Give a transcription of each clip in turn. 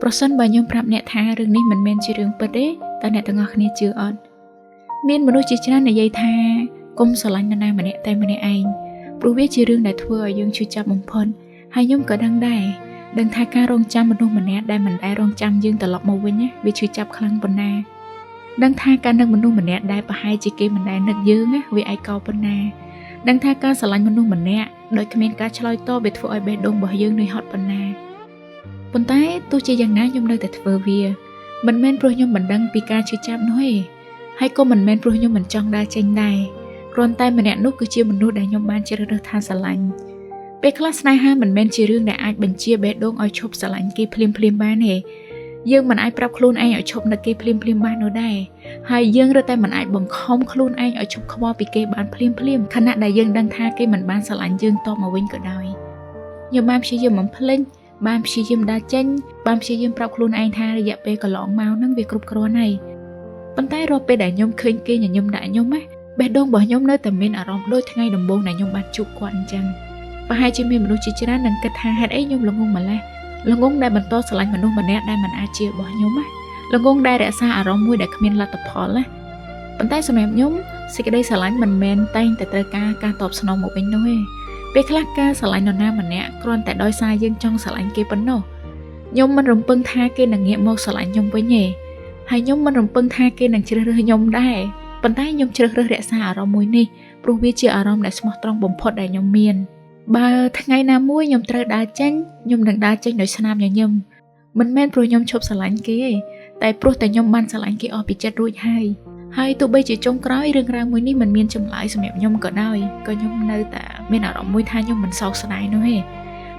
ប្រសិនបើខ្ញុំប្រាប់អ្នកថារឿងនេះមិនមែនជារឿងពិតទេតើអ្នកទាំងអស់គ្នាជឿអត់មានមនុស្សជាច្រើននិយាយថាកុំស្រឡាញ់នរណាម្នាក់តែម្នាក់ឯងព្រោះវាជារឿងដែលធ្វើឲ្យយើងឈឺចាប់បំផុតហើយខ្ញុំក៏ដឹងដែរដឹងថាការរងចាំមនុស្សម្នាក់ដែលមិនដែលរងចាំយើងត្រឡប់មកវិញវាឈឺចាប់ខ្លាំងប៉ុណ្ណាដឹងថាការនឹកមនុស្សម្នាក់ដែលប្រហែលជាគេមិនដែលនឹកយើងវាឯកោប៉ុណ្ណាដឹងថាការស្រឡាញ់មនុស្សម្នាក់ដោយគ្មានការឆ្លើយតបវាធ្វើឲ្យបេះដូងរបស់យើងនឿយហត់ប៉ុណ្ណាប៉ុន្តែទោះជាយ៉ាងណាខ្ញុំនៅតែធ្វើវាមិនមែនព្រោះខ្ញុំមិនដឹងពីការឈឺចាប់នោះទេហើយក៏មិនមែនព្រោះខ្ញុំមិនចង់ដើរចេញដែរគ្រាន់តែម្នាក់នោះគឺជាមនុស្សដែលខ្ញុំបានជ្រើសរើសថាស្រឡាញ់ពេលខ្លះស្នេហាមិនមែនជារឿងដែលអាចបញ្ជាបេះដូងឲ្យឈប់ស្រឡាញ់គេភ្លាមៗបានទេយើងមិនអាចប្រាប់ខ្លួនឯងឲ្យឈប់នឹកគេភ្លាមៗបាននោះដែរហើយយើងរឹតតែមិនអាចបង្ខំខ្លួនឯងឲ្យឈប់ខ្វល់ពីគេបានភ្លាមៗខណៈដែលយើងដឹងថាគេមិនបានស្រឡាញ់យើងតបមកវិញក៏ដោយខ្ញុំបានព្យាយាមបំភ្លេចបានព្យាយាមដើរចេញបានព្យាយាមប្រាប់ខ្លួនឯងថារយៈពេលកន្លងមកហ្នឹងវាគ្រប់គ្រាន់ហើយប៉ុន្តែរាល់ពេលដែលខ្ញុំឃើញគេញញឹមដាក់ខ្ញុំណាបេះដូងរបស់ខ្ញុំនៅតែមានអារម្មណ៍ដូចថ្ងៃដំបូងដែលខ្ញុំបានជួបគាត់អញ្ចឹងប្រហែលជាមានមនុស្សជាច្រើននឹងគិតថាហេតុអីខ្ញុំល្ងង់ម្ល៉េះល្ងង់ដែលបន្តស្រឡាញ់មនុស្សម្នាក់ដែលមិនអាចជារបស់ខ្ញុំណាល្ងង់ដែលរក្សាអារម្មណ៍មួយដែលគ្មានលទ្ធផលណាប៉ុន្តែសម្រាប់ខ្ញុំសេចក្តីស្រឡាញ់មិនមែនតែងតែត្រូវការការតបស្នងមកវិញនោះទេពេលខ្លះការស្រឡាញ់នរណាម្នាក់គ្រាន់តែដោយសារយើងចង់ស្រឡាញ់គេប៉ុណ្ណោះខ្ញុំមិនរំពឹងថាគេនឹងងាកមកស្រឡាញ់ខ្ញុំវិញទេហើយខ្ញុំមិនរំពឹងថាគេនឹងជ្រើសរើសខ្ញុំដែរប៉ុន្តែខ្ញុំជ្រើសរើសរក្សាអារម្មណ៍មួយនេះព្រោះវាជាអារម្មណ៍ដែលស្មោះត្រង់បំផុតដែលខ្ញុំមានបើថ្ងៃណាមួយខ្ញុំត្រូវដើរចេញខ្ញុំនឹងដើរចេញដោយស្នាមញញឹមមិនមែនព្រោះខ្ញុំឈប់ស្រឡាញ់គេទេតែព្រោះតែខ្ញុំបានស្រឡាញ់គេអស់ពីចិត្តរួចហើយហើយទោះបីជាចុងក្រោយរឿងរ៉ាវមួយនេះមិនមានចម្លើយសម្រាប់ខ្ញុំក៏ដោយក៏ខ្ញុំនៅតែមានអារម្មណ៍មួយថាខ្ញុំមិនសោកស្ដាយនោះទេ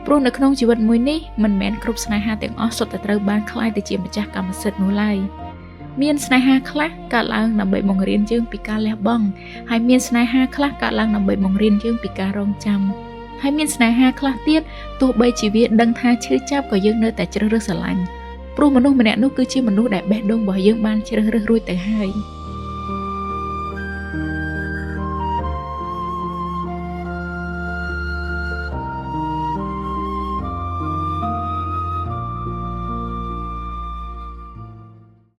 ព្រោះនៅក្នុងជីវិតមួយនេះមិនមែនគ្រប់ស្នេហាទាំងអស់សុទ្ធតែត្រូវបានក្លាយទៅជាម្ចាស់កម្មសិទ្ធិនោះឡើយមានស្នេហាខ្លះកើតឡើងដើម្បីបង្រៀនយើងពីការលះបង់ហើយមានស្នេហាខ្លះកើតឡើងដើម្បីបង្រៀនយើងពីការរងចាំហើយមានស្នេហាខ្លះទៀតទោះបីជាវាដឹងថាឈឺចាប់ក៏យើងនៅតែជ្រើសរើសស្រឡាញ់ព្រោះមនុស្សម្នាក់នោះគឺជាមនុស្សដែលបេះដូងរបស់យើងបានជ្រើសរើសរួចទៅហើយ។